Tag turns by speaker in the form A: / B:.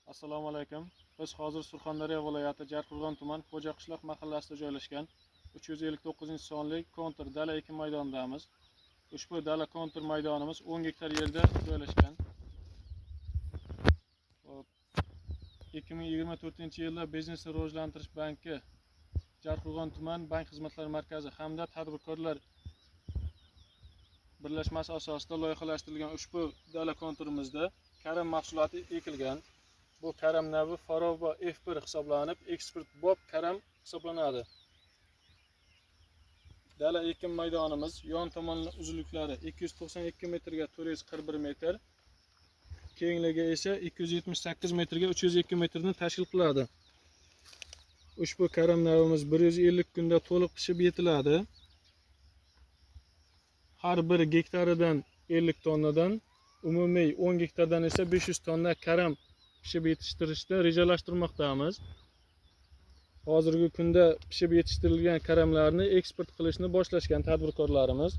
A: Assalomu alaykum. Biz hozir Surxondaryo viloyati Jarqo'rg'on tuman Xo'jaqishloq mahallasida joylashgan 359-sonli kontur dala ekin maydonidamiz. Ushbu dala kontur maydonimiz 10 gektar yerda joylashgan. Hop. 2024-yilda Biznesni rivojlantirish banki Jarqo'rg'on tuman bank xizmatlari markazi hamda tadbirkorlar birlashmasi asosida loyihalashtirilgan ushbu dala konturimizda karam mahsuloti ekilgan. Bu karam navi Farova F1 hisoblanib, eksport bop karam hisoblanadi. Dala ekin maydonimiz yon tomon uzunliklari 292 metrga 441 metr, kengligi esa 278 metrga 302 metrni tashkil qiladi. Ushbu karam navimiz 150 kunda to'liq pishib yetiladi. Har bir gektaridan 50 tonnadan, umumiy 10 gektardan esa 500 tonna karam pishib yetishtirishni rejalashtirmoqdamiz. Hozirgi kunda pishib yetishtirilgan karamlarni eksport qilishni boshlashgan tadbirkorlarimiz.